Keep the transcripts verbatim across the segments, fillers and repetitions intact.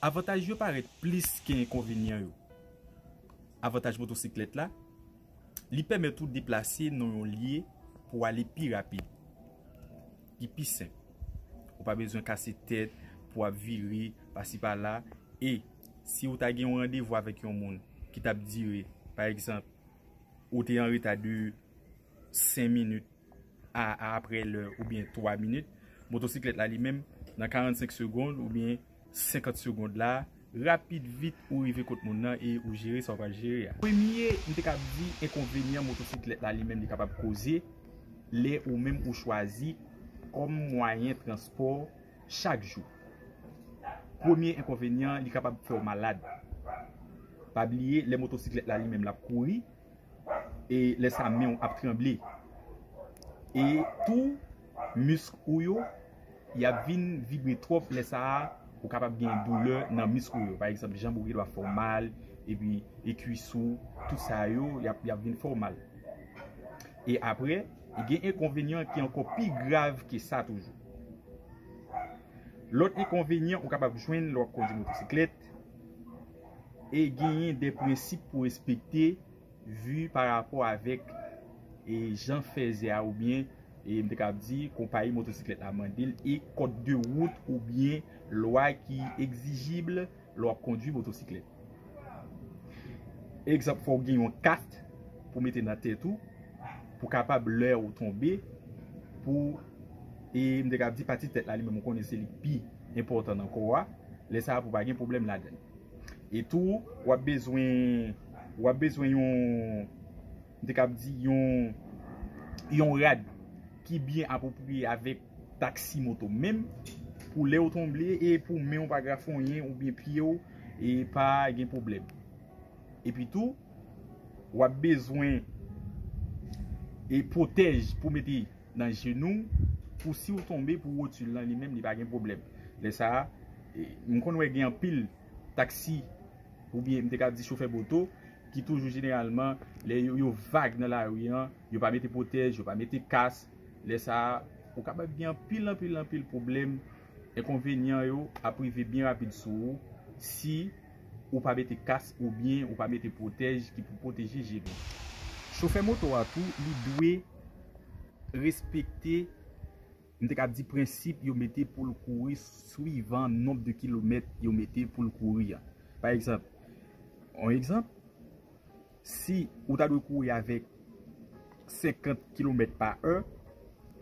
Avantaj yo parèt plis ke enkonvenyan yo. Avantaj motosiklèt la, li pèmèt ou deplase nan yon lye pou ale pi rapid, ki pi senp. Ou pa bezwen kase tèt pou ap vire pasi pala. E si ou ta gen yon randevou avèk yon moun ki t ap dire, pa egzanp, ou te an reta de senk minit a, a apre lè oubyen twa minit, motosiklèt la li menm, nan karannsenk segonn oubyen senkant segonn la, rapid vit ou rive kot moun nan e ou jere sa ou pral jere a. Premye, m te kab di enkonvenyan motosiklèt la li menm li kapab koze, lè ou menm ou chwazi kòm mwayen transpò chak jou. Premye enkonvenyan, li kapab fè w malad. Pa bliye, lè motosiklèt la li menm l ap kouri, e lè sa men w ap tranble. E tou, misk ou yo, y ap vin vibre twòp, lè sa a, ou kapab gen doulè nan misk ou yo. Pa egzanp, janb ou gen dwa fè w mal, epi e kwis ou, tout sa yo, y ap, y ap vin fè w mal. E apre, gen enkonvenyan ki ankò pi grav ke sa toujou. Lòt enkonvenyan ou kapab jwenn lè w ap kondui motosiklèt, e genyen de prensip pou respekte vi pa rapò avèk e jan fèzè a oubyen e m te kab di konpayi motosiklèt la mande l e kòd de wout oubyen lwa ki egzijib lè w ap kondui motosiklèt. Egzanp, fò w gen yon kas pou mete nan tèt ou pou kapab lè ou tonbe pou e m te kab di pati tèt la li menm ou konnen se li ki pi enpòtan nan kò a. Lè sa a pou pa gen pwoblèm ladan l. E tou, w ap bezwen, w ap bezwen yon, m te kab di yon, yon rad ki byen apwopriye avèk taksi moto menm, pou lè w tonbe e pou men w pa grafonyen oubyen pye w e pa gen pwoblèm. Epi tou, w ap bezwen e pwotèj pou mete nan jenou w, pou si w tonbe, pou wotil lan li menm, li pa gen pwoblèm. Lè sa a, e, m konn wè gen anpil taksi, oubyen m te ka di chofè moto, ki toujou jeneralman, lè yo, yo vag nan lari an, yo pa mete pwotèj, yo pa mete kas. Lè sa a, ou kapab gen anpil, anpil, anpil pwoblèm. Enkonvenyan yo ap rive byen rapid sou ou si ou pa mete kas oubyen ou pa mete pwotèj ki pou pwoteje jenou. Chofè moto a tou, li dwe respekte, m te ka di, prensip yo mete pou l kouri swivan nonb de kilomèt yo mete pou l kouri an. Pa egzanp, yon egzanp, si ou ta dwe kouri avèk senkant kilomèt pa è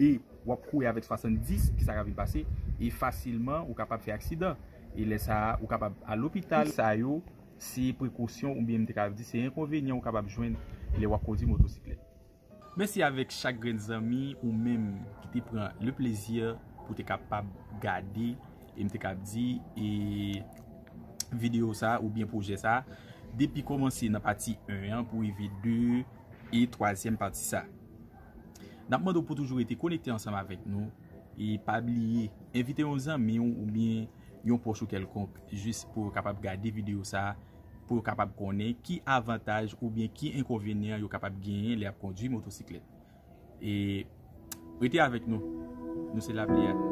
e w ap kouri avèk swasanndis, kisa k ap vin pase? E fasilman, ou kapab fè aksidan. E lè sa a, ou kapab al lopital. Sa yo, se prekosyon oubyen m te ka di se enkonvenyan ou kapab jwenn lè w ap kondui motosiklèt. Mèsi avèk chak grenn zanmi ou menm ki te pran le plezi pou te kapab gade, e m te kab di, e videyo sa oubyen pwojè sa, depi kòmanse nan pati en an pou rive de e twazyèm pati sa. N ap mande w pou toujou rete konekte ansanm avèk nou, e pa bliye envite yon zanmi w oubyen yon pwòch ou kèlkonk jis pou yo kapab gade videyo sa, pou yo kapab konnen ki avantaj oubyen ki enkonvenyan yo kapab genyen lè y ap kondui motosiklèt. E rete avèk nou. Nou se Lapliyad.